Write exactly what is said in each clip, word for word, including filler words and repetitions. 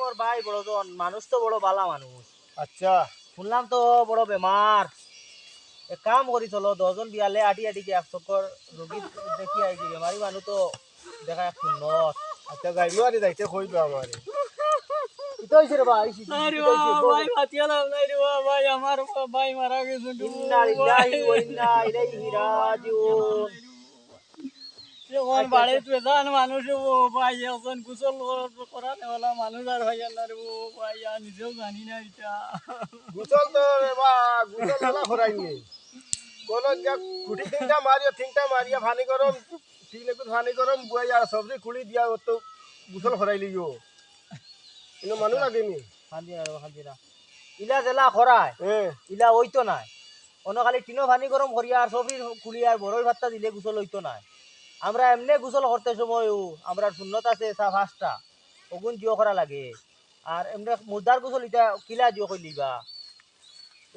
তোর ভাই বড়জন, মানুষ তো বড় বালা মানুষ। আচ্ছা। শুনলাম তো বড় বেমার। এক কাম করি চলো, দশজন বিয়ালে আটি আটি গিয়া এক চক্কর রুগী দেখি আই যে বেমারি মানুষ তো দেখা এক সুন্নত। আচ্ছা, যাইমু আরে, যাইতে কইবা আমারে। কিতা অইছে রে ভাই? আরে বাবা, ভাই, বাঁচিয়া লাভ নাই রে বাবা, ভাই, আমার ভাই মারা গেছে রে ইন্না লিল্লাহি ওয়া ইন্না ইলাইহি রাজিউন। এখন আচ্ছা, বাড়িত আচ্ছা। বেজান মানুষ ও ভাই, এখন গোসল করানেওয়ালা মানুষ আর ভাই, আল্লাহ রে ও ভাই, আর নিজেও জানি না এটা। গোসল তো রে বা, গোসল ওলা করাইনি। কোন যা কুটি তিনটা মারিয়া, তিনটা মারিয়া পানি গরম, তিন একুত পানি গরম, বুয়াই আর সবজি কুলি দিয়া ও তো গোসল করাইলিও। কিন্তু মানুষ লাগেনি। খান্দি না রে বা, খান্দি না। ইলা যেলা করায়, হ্যাঁ। ইলা অইতো নায়। অনো খালি টিনো পানি গরম করিয়া আর সবরি খুলিয়া আর বড়ই ভাতটা দিলে গোসল অইতো নায়। আমরা এমনে গোসল করতে সময়ও আমরার সুন্নত আছে চা পাঁচটা, অগুন জিও করা লাগে। আর এমনে মুর্দার গোসল ইটা কিলা জিও কইলিবা,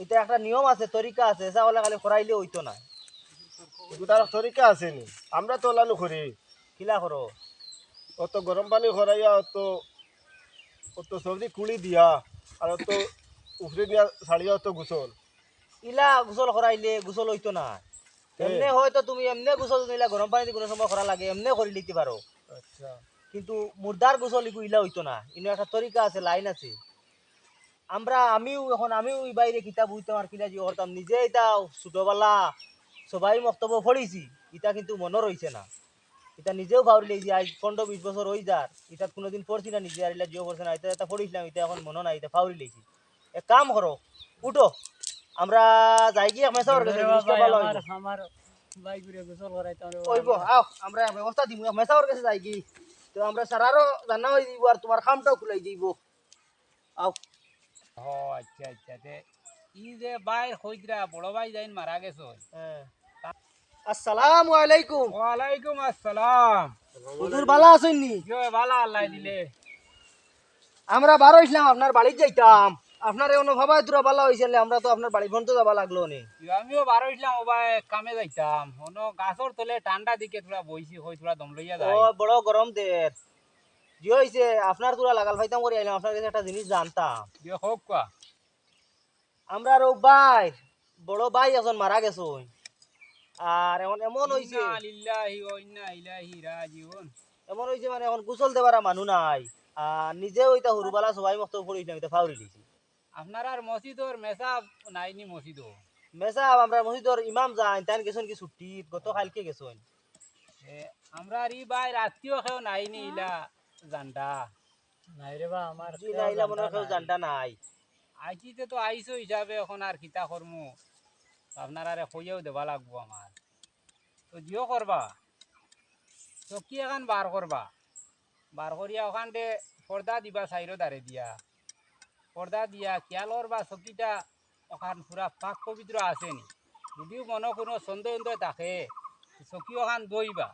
ইটা একটা নিয়ম আছে, তরিকা আছে, চা ওলা খালি করাইলে অইতো নায়। ইগুতার তরিকা আছে নি? আমরা তো ওলানো করি। কিলা করো? অত গরম পানি করাইয়া অত, অত সবজি কুলি দিয়া আর অত উপরে দিয়া ছাড়িয়া অত গোসল। ইলা গোসল করাইলে গোসল অইতো না। এ। এমনে হয়তো তুমি এমনে গোসল নিলা, গরম পানি দি কোনো সময় করা লাগে, এমনে করি লিতে পারো। আচ্ছা। কিন্তু মুর্দার গোসল ইগু ইলা অইতো না। ইনো একটা তরিকা আছে, লাইন আছে। আমরা, আমিও এখন, আমিও ই বাইরে কিতা বুঝতাম আর কিলা যে করতাম, নিজে ইটা ছোটবেলা সবাই মক্তব্য পড়িছি, ইটা কিন্তু মনো রইছে না। ইটা নিজেও ফাউরি লেইছি, আইজ পনেরো বিশ বছর অই যার, ইটা কোনোদিন পড়ছি না নিজে, আর ইলা জিও পড়ছে না, ইটা, ইটা পড়িছিলাম, ইটা এখন মনো নাই, ইটা ফাউরি লেইছি। এক কাম করো, উঠো, আমরা যাইগি এক মেসাওর গেছে, জিনিসটা ভালা অইবো। আমার ভাই ঘুরে গোসল করাইতাম রে বাবা। অইবো, আও, আমরা এক ব্যবস্থা দিমু, এক মেসাওর গেছে যাইগি। তো আমরা সারারও জানা অই যাইবো, আর তুমার কামটাও খুলাই যাইবো। আও। ও আচ্ছা, আচ্ছা, তে ই যে ভাইর কইতরা, বড় ভাই যাইন মারা গেছইন। হ্যাঁ। আসসালামু আলাইকুম। ওয়ালাইকুম আসসালাম। হুজুর, ভালা আছইন নি? জি অয়, ভালা আল্লায় দিলে। আমরা বার অইছলাম আপনার বাড়িত যাইতাম। আপনারে অনো ভাবায় তুরা ভালা অইছে, আমরা তো আপনার বাড়ি পর্যন্ত যাবা লাগলো নে। জি, আমিও বার অইছলাম, ও ভাই, কামে যাইতাম। অনো গাছর তলে ঠান্ডা দিকে তুরা বইছি, কই তুরা দম লইয়া যাই। ও, বড় গরম দের। জি অইছে, আপনার তুরা লাগাল পাইতাম করি আইলাম, আপনার গেছে একটা জিনিস জানতাম। জি, কউক্কা। আমরার অউ ভাইর বড় ভাই একজন মারা গেছইন। আর এখন এমন অইছে ইন্না লিল্লাহি ওয়া ইন্না ইলাইহি রাজিউন। এমন অইছে মানে এখন গোসল দেবার মানুষ নাই। আর নিজেও ইটা হুরুবালা সবাই মক্তব্য পড়িছিলাম, ইটা ফাউরি দিছি। আপনারার মসজিদর মেসাব নাইনি মসজিদো? মেসাব আমরার মসজিদর ইমাম যাইন, তাইন গেছইন কি ছুটিত, গত কাইলকে গেছইন। এ, আমরার ই ভাইর আত্মীয় কেউ নাইনি ইলা জান্ডা? নাই রে বা, আমার জি, কেউ না, ইলা মনে হয় কেউ জান্ডা নাই। জান্ডা নাই। আইছি তে তো আইছো হিসাবে, এখন আর কিতা করমু? আপনারারে কইয়াও দেবা লাগবো আমার। তো জিও করবা, চকি এখান বার করবা, বার করিয়া ওখানটে পর্দা দিবা সাইরো দারে দিয়া, পর্দা দিয়া খিয়াল করবা চকিটা ওখান পুরা পাক পবিত্র আছে নি। যদিও মনো কোনো সন্দেহ সন্দেহ থাকে, চকি ওখান ধইবা,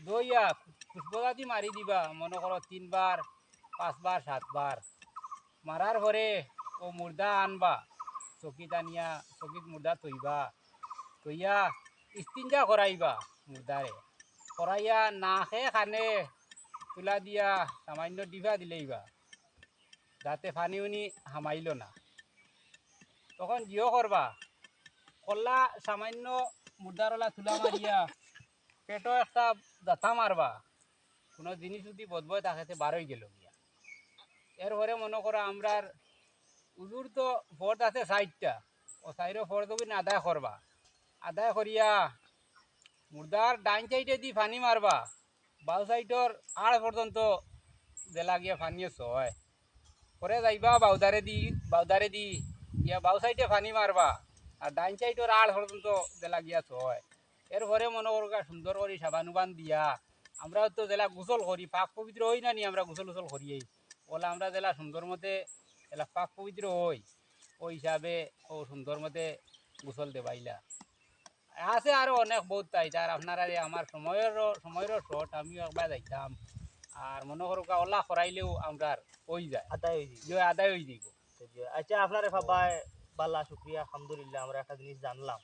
ধইয়া খুশবুদাতি মারি দিবা, মনো করো তিনবার, পাঁচবার, সাতবার। মারার পরে অউ মুর্দা আনবা, চকিত আনিয়া চকিত মুর্দা থইবা, থইয়া ইস্তিঞ্জা করাইবা মুর্দারে, করাইয়া নাকে কানে তুলা দিয়া সামাইন্য ডিফা দিলেইবা, যাতে পানি উনি হামাইলো না। তখন জিও করবা, কল্লা সামাইন্য মুর্দার ওলা তুলা মারিয়া পেটো একটা জাতা মারবা, কোনো জিনিস যুদি বদবয় থাকে তে বার অই গেলো গিয়া। এরপরে মনো করো আমরার উজুর তো ফরজ আছে চাইরটা, অউ চাইরো ফরজ অগুইন আদায় করবা, আদায় করিয়া মুর্দার ডাইন সাইডেদি পানি মারবা, বাউ সাইডর আড় পর্যন্ত যেলা গিয়া পানিয়ে ছয়। পরে যাইবা বাউদারেদি, বাউদারেদি গিয়া বাউ সাইডে পানি মারবা, আর ডাইন সাইডর আড় পর্যন্ত যেলা গিয়া ছয়। এরপরে মনো করো সুন্দর করি সাবান উবান দিয়া, আমরাও তো যেলা গোসল করি, পাক পবিত্র অই না নি, আমরা গোসল উসল করি, এই ওলা আমরা যেলা সুন্দর মতে যেলা পাক পবিত্র অই, অউ হিসাবে অউ সুন্দর মতে গোসল দেবাইলা। আছে আরো অনেক বউত তাই, আর আপনারারে আমার সময়রও, সময়রও short, আমিও একবার যাইতাম। আর মনো করো ওলা করাইলেও আমরার অই যায়। আদায় অই যায়। জি, আদায় অই যাইবো। জি, আচ্ছা, আপনারে পাইয়া ভালা, শুক্রিয়া, আলহামদুলিল্লাহ, আমরা একটা জিনিস জানলাম।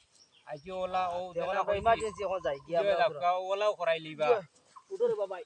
আচ্ছা, ওলা, আর ও তে এখন যেলা আমরা কইছি, emergency এখন যাই, গিয়া জি, আমরা যাও, ওলা করাইলিবা। জি, উঠো রে বাবাই।